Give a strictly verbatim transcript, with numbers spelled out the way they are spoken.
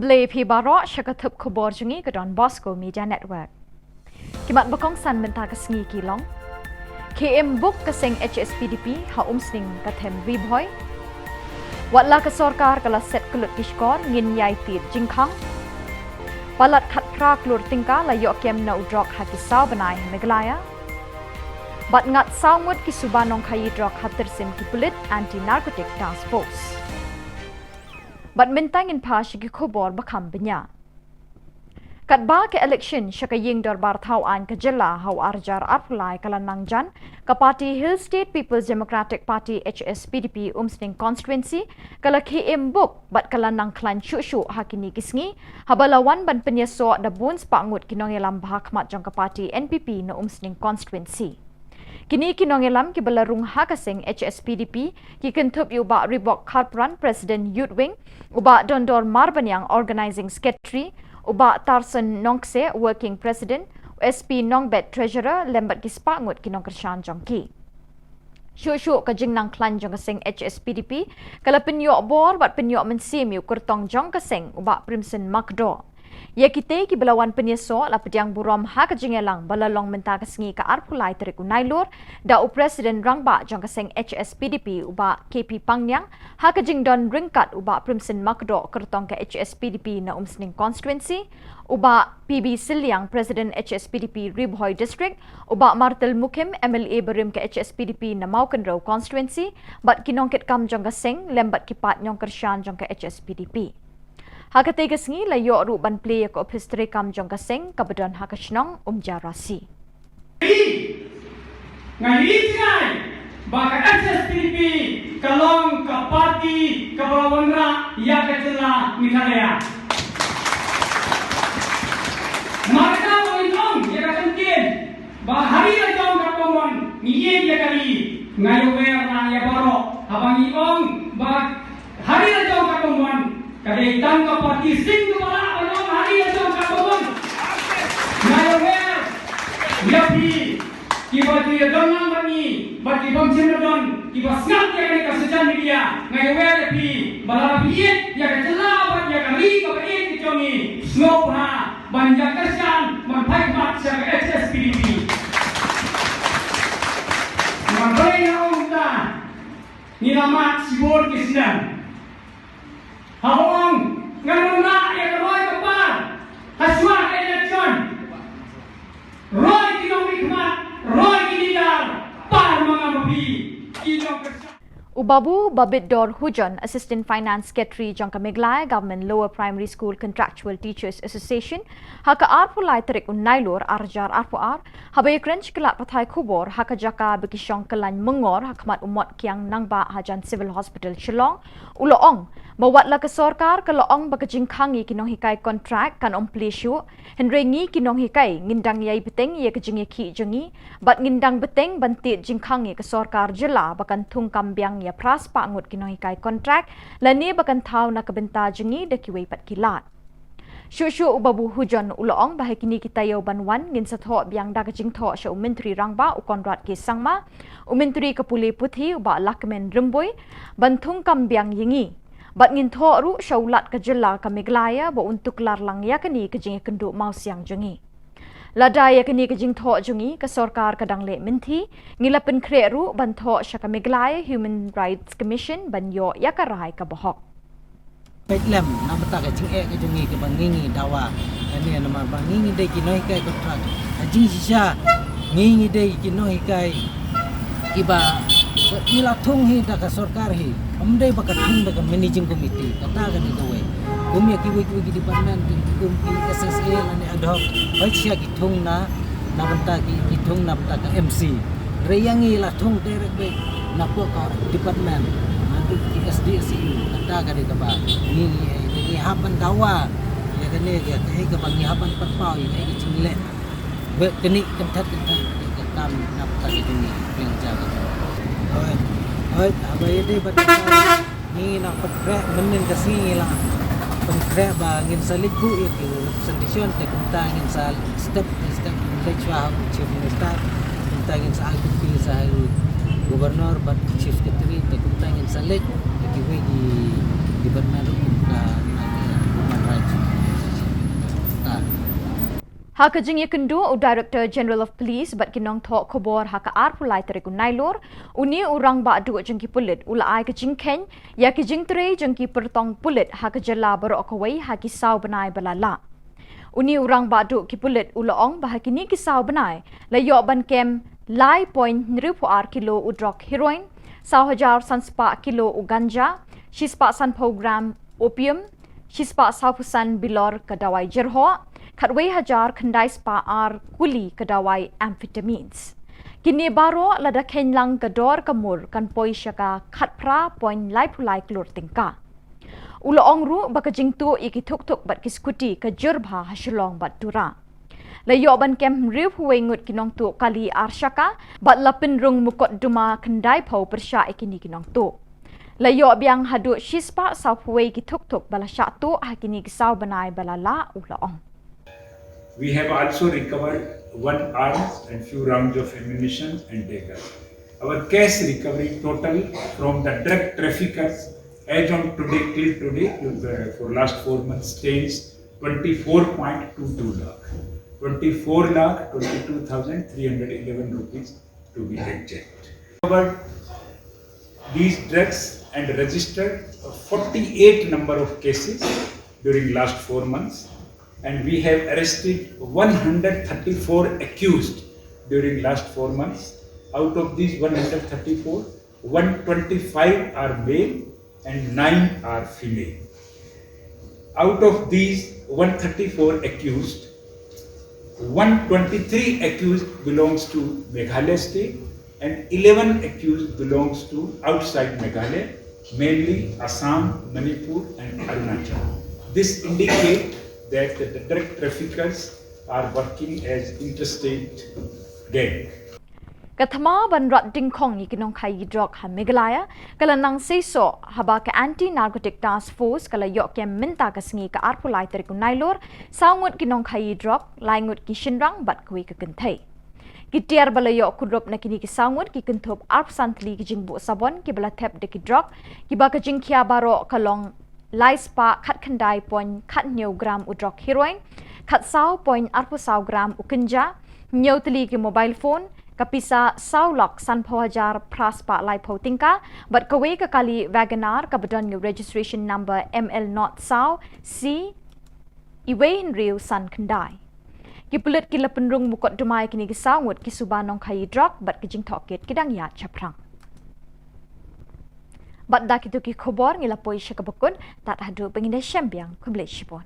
Khublei phi baroh sha ka thup khubor jong ngi ka Don Bosco Media Network. Ki mat ba kongsan mynta ka sngi ki long: Khie im buk ka seng H S P D P ha Umsning ka them Ri Bhoi. Wat la ka sorkar ka la set kyllut ki shkor, ngin ïai tied jingkhang. Palat khatphra klur tyngka la ïoh kem na u drok ha ki saw bnai ha Meghalaya. Bad ngat saw ngut ki suba nongkhaïi drok ha tyrsim ki pulit Anti Narcotic Task Force. Bad mynta ngin phai sha ki khubor ba kham bniah. Katba ka election sha ka ïing dorbar thaw aiñ ka jylla ha u ar hajar arphew lai ka la nang jan, ka party Hill State People's Democratic Party, H S P D P, Umsning Constituency ka la khie im buk bad ka la nang khlaiñ shuh shuh ha kine ki sngi, haba la wan ban pynïasoh da bun spah ngut ki nongïalam ba ha khmat jong ka party N P P na Umsning Constituency. Kine ki nongïalam kiba la rung ha ka seng H S P D P ki kynthup ïa u Bah Ribok Kharpran, President Youth Wing, u Bah Dondor Marbaniang, Organizing Secretary, u Bah Tarson Nongkse, Working President, u S P Nongbet, Treasurer, lem bad ki spah ngut ki nongkyrshan jong ki. Shuh shuh ka jingnang khlaiñ jong ka seng H S P D P ka la pynïoh bor bad pynïoh mynsiem ïa u kyrtong jong ka seng, u Bah Primson Makdoh. Ïa kitei kiba la wan pynïasoh la pdiang burom ha ka jingïalang ba la long mynta ka sngi ka arphew lai tarik u Nailur da u President Rangbah jong ka seng H S P D P, u Bah K P Pangniang, ha ka jingdon ryngkat u Bah Primson Makdoh, kyrtong ka H S P D P na Umsning Constituency, u Bah P B Sylliang, President H S P D P Ri Bhoi District, u Bah Martel Mukhim, M L A barim ka H S P D P na Mawkynrew Constituency, bad ki nongkitkam jong ka seng lem bad ki paid nongkyrshan jong ka H S P D P. Ha katei ka sngi la ïoh ruh ban plie ïa ka ophis treikam jong ka seng kaba don ha ka shnong Umjarasi. Nga ïohi jngai ba ka H S P D P ka long ka party kaba la wanrah ïa ka jylla Meghalaya. Markata ba ngin ong ïa ka ktien ba ha ri la jong katba mon ngi ïeit ïa ka ri, nga ïawer na ïa baroh haba ngi ong ba ha ri la jong katba mon ka dei tang ka party sing kaba lah ban ong ha ri la jong katba mon. Nga ïawer ïa phi kiba ju ïadon lang bad ngi bad ki bym shym la don kiba sngap ïa kane ka social media, nga ïawer ïa phi ba lada phi ïeit ïa ka jylla bad ïa ka ri kaba ïeit ka jong ngi, sngewbha ban ïa kyrshan ban phai khmat sha ka H S P D P. Nga balei nga ong kumta? Ngi la mad shibun ki snem. Haba ong ngan wanrah ïa ka roi ka par ha shuwa ka election, roi ki nongmihkhmat, roi ki leader, par ma nga ma phi ki nongkyrshan. U Babu Babitdor Hujon, Assistant Finance Secretary jong ka Meghalaya Government Lower Primary School Contractual Teachers Association, ha ka arphew lai tarik u Nailur ar hajar arphew ar, haba ïakren sha ki lad pathai khubor ha ka jaka ba ki shong kyllaiñ myngor ha khmat u Mot Kiang Nangbah hajan Civil Hospital Shillong, u la ong ba wat la ka sorkar ka la ong ba ka jingkhang ïa ki nonghikai kontrak kan ym plie shuh, hynrei ngi ki nonghikai ngin dang ïai bteng ïa ka jingïakhih jong ngi bad ngin dang bteng ban tied jingkhang ïa ka sorkar jylla ba kan thung kam biang ïa phra spah ngut ki nonghikai kontrak lane ba kan thaw na ka bynta jong ngi da kiwei pat ki lad. Shuh shuh u Babu Hujon u la ong ba ha kine ki taïew ban wan ngin sa thoh biang da ka jingthoh sha u Myntri Rangbah u Conrad K Sangma, u Myntri ka pule puthi u Bah Lahkmen Rymbui ban thung kam biang ïa ngi. Bad ngin thoh ruh sha u Lat ka jylla ka Meghalaya ba un tuklar lang ïa kane ka jingïakynduh mawsiang jong ngi. Lada ïa kane ka jingthoh jong ngi ka sorkar ka dang leh mynthi, ngi la pynkhreh ruh ban thoh sha ka Meghalaya Human Rights Commission ban ïoh ïa ka rai kaba hok. Peit lem na bynta ka jingeh ka jong ngi kaba ngi ngi dawa. Kane namar ba ngi ngi dei ki nonghikai kontrak. Ha jingshisha ngi ngi dei ki nonghikai kiba, ba ngi la thung hi da ka sorkar hi. Ym dei ba ka thung da ka managing committee. Kata ka dei kawei. Kum ïa kiwei kiwei ki department ki kum ki S S A lane ad hoc. Hooid shisha ki thung na, na bynta ki, ki thung na bynta ka M C. Hynrei ïa ngi la thung direct beit na pdeng ka department, na pdeng ki S D S U, kata ka dei kaba ngi, ngi, ngi hap ban dawa ïa kane, ïa kaei kaba ngi hap ban pynpaw ïa kaei ka jingleh. Bad kane kynthah kynthah ka kam na bynta ka jong ngi, pynjah ka jong. Hooid, hooid, haba ïadei bad ka Ngi nang pynkhreh mynnin ka sngi ngi la pynkhreh ba ngin sa leit buh ïa ki representation te kumta ngin sa step by step ngin leit shuwa ha u Chief Minister, kumta ngin sa ai copy sa ha u Governor bad Chief Secretary te kumta ngin sa leit ïa kiwei ki department ruh kum ka, ka Human Rights. Ha ka jingïakynduh u Director General of Police bad ki nongthoh khubor ha ka arphew lai tarik u Nailur, une u rangbah duh jong ki pulit u la ai ka jingkheiñ ïa ki jingtrei jong ki pyrtong pulit ha ka jylla baroh kawei ha ki saw bnai ba la lah. Une u rangbah duh ki pulit u la ong ba ha kine ki saw bnai la ïoh ban kem lai point hynriewphew ar kilo u drok heroin, saw hajar san spah kilo u ganja, shispah sanphew gram opium, shispah sawphew san bilor ka dawai jyrhoh, khatwei hajar khyndai spah ar kuli ka dawai amphetamines. Kine baroh lada kheiñ lang ka dor ka mur kan poi sha ka khatphra point laiphew lai klur tyngka. U la ong ruh ba ka jingtuh ïa ki thuk thuk bad ki skuti ka jur bha ha Shillong bad Tura. La ïoh ban kem hynriewphew wei ngut ki nongtuh kali ar shaka bad la pynrung mukotduma khyndaiphew pyrshah ïa kine ki nongtuh. La ïoh biang haduh shispah sawphew wei ki thuk thuk ba la shah tuh ha kine ki saw bnai ba la lah, u la ong. We have also recovered one arms and few rounds of ammunition and dagger. Our cash recovery total from the drug traffickers as on today, till today, uh, for last four months, stands twenty-four point two two lakh, twenty-four lakh twenty-two thousand three hundred eleven rupees to be exact. Recovered these drugs and registered forty-eight number of cases during last four months, and we have arrested one hundred thirty-four accused during last four months. Out of these one hundred thirty-four, one twenty-five are male and nine are female. Out of these one thirty-four accused, one twenty-three accused belongs to Meghalaya state and eleven accused belongs to outside Meghalaya, mainly Assam, Manipur and Arunachal. This indicates that the drug traffickers are working as interstate gang. Ka thma ban rat dingkhong ïa ki nongkhaïi drok ha Meghalaya ka la nang seisoh haba ka Anti Narcotic Task Force ka la ïoh kem mynta ka sngi ka arphew lai tarik u Nailur saw ngut ki nongkhaïi drok, lai ngut ki shynrang bad kawei ka kynthei. Ki tiar ba la ïoh kurup na kine ki saw ngut ki kynthup arphew san tylli ki jingbuh sabon kiba la thep da ki drok, kiba ka jingkhia baroh ka long lai spah khatkhyndai point khathynñiew gram u drok heroin, khatsaw point arphew saw gram u ganja, hynñiew tylli ki mobile phone, ka pisa saw lak sanphew hajar phra spah laiphew tyngka, bad kawei ka kali WagonR kaba don ïa u registration number M L not saw C iwei hynriew san khyndai. Ki pulit ki la pynrung mukotduma ïa kine ki saw ngut ki suba nongkhaïi drok bad ki jingtohkit ki dang ïaid shaphrang. Bad da kito ki khubor ngi la poi sha kaba kut, tad haduh ba ngin ïashem biang, khublei shibun.